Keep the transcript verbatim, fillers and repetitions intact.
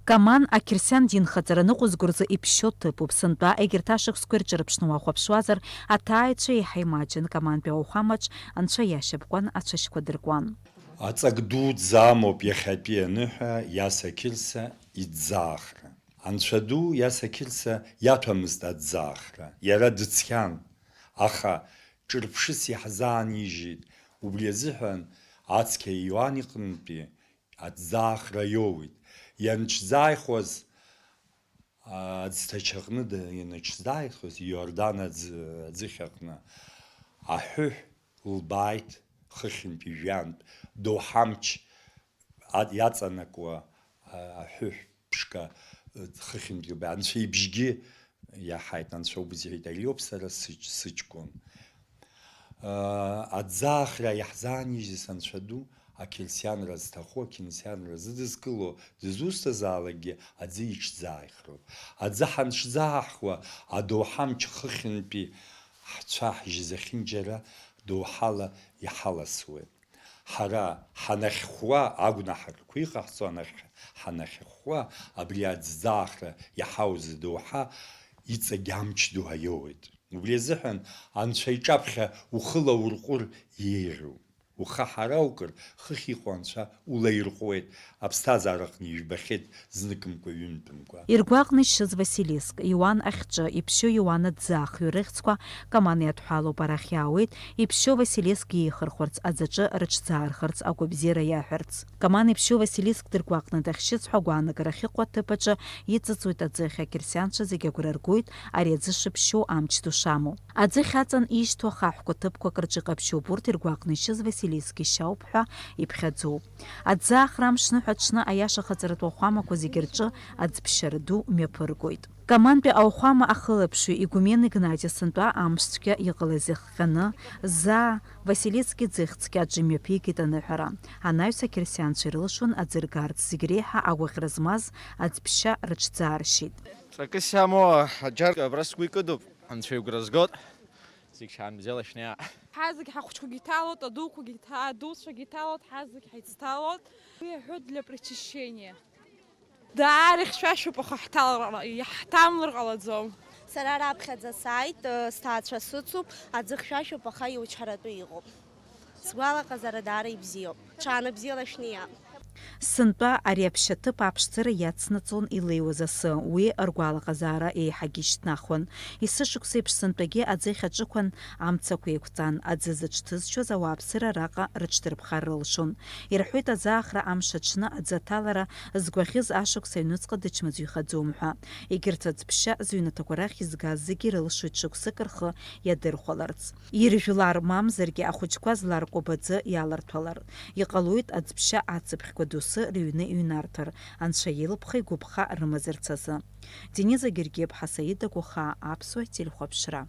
Каман ақьырсиан динхаҵара ныҟәызго рзы иԥшьоу ҭыԥуп. Сынтәа егьырҭ ашықәсқәа ирҿырԥшны уахәаԥшуазар, аҭааҩцәа еиҳа имаҷын. Камантәи ауахәамаҿ анцәа иашьапкуан ацәашьқәа дыркуан. Аҵак дуӡӡа амоуп иахьатәи аныҳәа Иаса Қьырса иӡаахра. Анцәа ду Иаса Қьырса иаҭәамызт аӡаахра, иара дыцқьан, аха ҿырԥшыс иаҳзаанижьит, убри азыҳәан ацқьа Иоан иҟынтәи аӡаахра иоуит. Ианҽӡааихуаз, аӡҭачаҟны д-, ианҽӡааихуаз, Иордан аӡ-, аӡыхьаҟны аҳәыҳә лбааит хыхьынтәи жәантә, доуҳамч а-, иаҵанакуа, а-, аҳәыҳә ԥшқа, ы, хыхьынтәи лбааит. Анцәа ибжьгьы иаҳаит, Анцәа убз иҳәеит, ари ауп сара сыҷ-, сыҷкәын. Аӡаахра иаҳзаанижьыз Анцәа ду, ақьырсианра зҭаху, ақьырсианра зыдызкыло, дызусҭазаалакгьы аӡы иҽӡааихроуп. Аӡы ҳанҽӡааҳхуа, адоуҳамч хыхьынтәи ҳцәа ҳжьы зехьынџьара доуҳала иҳаласуеит. Ҳара ҳанахьхәуа, агәнаҳарақәа иҟаҳҵо анахь-, ҳанахьхәуа, абри аӡӡаахра иҳауз адоуҳа иҵегь амч ду аиоуеит. Убри азыҳәан Анцәа иҿаԥхьа ухы лаурҟәыр иеиӷьу. Ухы ҳараукыр, хыхь иҟоу Анцәа улаирҟәуеит, аԥсҭазаараҟны ижәбахьеит зныкымкәа-ҩынтәымкәа. Иргәаҟны ишьыз Василиск, Иоанн ахьчы, иԥшьоу Иоанн аӡӡаахҩы рыхьӡқәа Каман иадҳәалоуп арахь иаауеит, иԥшьоу Василиск иеихырхәарц аӡаҿы рыҽӡаархарц агәабзиара иаҳәарц. Каман иԥшьоу Василиск дыргәаҟны дахьшьыз ҳәа агәаанагара ахьыҟоу аҭыԥ аҿы иҵыҵуеит аӡыхь, ақьырсианцәа зегьы агәра ргоит ари аӡы шыԥшьоу амч ду шамоу. Аӡыхь аҵан ишьҭоу ахаҳәқәа ҭыԥқәак рҿы иҟаԥшьуп урҭ иргәаҟны ишьыз Василиск ишьауп ҳәа иԥхьаӡоу. Аӡаахра амш ныҳәа аҽны аиаша хаҵаратә уахәамақәа зегьы рҿы аӡԥшьара ду мҩаԥыргоит. Камантәи ауахәама ахылаԥшҩы игумен Игнати сынтәа амшцәгьа иҟалаз ихҟьаны, заа Василиск иӡыхь цқьа аҿы имҩаԥигеит аныҳәара. Анаҩс ақьырсианцәа ирылшон аӡы ргарц, зегь реиҳа агәаӷьра змаз аӡԥшьа рыҽӡааршьеит. Ҵакыс иамоу аџьар абра сгәы икыдуп, Анцәа игәра згоит, зегь шаанбзиала шәнеи. Ҳазегь ҳахәыҷқәагьы иҭалоит, адуқәагьы иҭа-, адуцәагьы иҭалоит, ҳазегь ҳаицҭалоит. Уи иаҳәоит для причащения. Даара ихьшәашәоуп, аха ҳҭалар-, иаҳҭамлар ҟалаӡом. Сара раԥхьаӡа сааит, сҭаацәа сыцуп, аӡы хьшәашәоуп, аха иучҳаратәы иҟоуп. Сгәалаҟазаара даара ибзиоуп. Ҽаанбзиала шәниа. Сынтәа ари аԥшьаҭыԥ аԥшӡара иацнаҵон илеиуаз асы, уи ргәалаҟазаара еиҳагьы ишьҭнахуан. Есышықәса еиԥш сынтәагьы аӡыхь аҿықәан амцақәа еиқәҵан, аӡы зыҽҭызшьуаз ауааԥсыра араҟа рыҽдырԥхар рылшон. Ирҳәоит, аӡаахра амш аҽны аӡы аҭалара згәаӷьыз ашықәс аҩныҵҟа дычмазаҩхаӡом ҳәа. Егьырҭ аӡԥшьа зыҩнаҭақәа рахь изгаз зегьы ирылшоит шықәсык рхы иадырхәаларц. Иржәлар мамзаргьы ахәыҷқәа зларкәабо аӡы иаларҭәалар. Иҟалоит аӡԥшьа ацыԥхьқәа доусы рыҩны иҩнарҭар, Анцәа илыԥха-игәыԥха рымазарц азы. Дениза Гергиаԥҳа, Саида Гәахаа, Аԥсуа телехәаԥшра.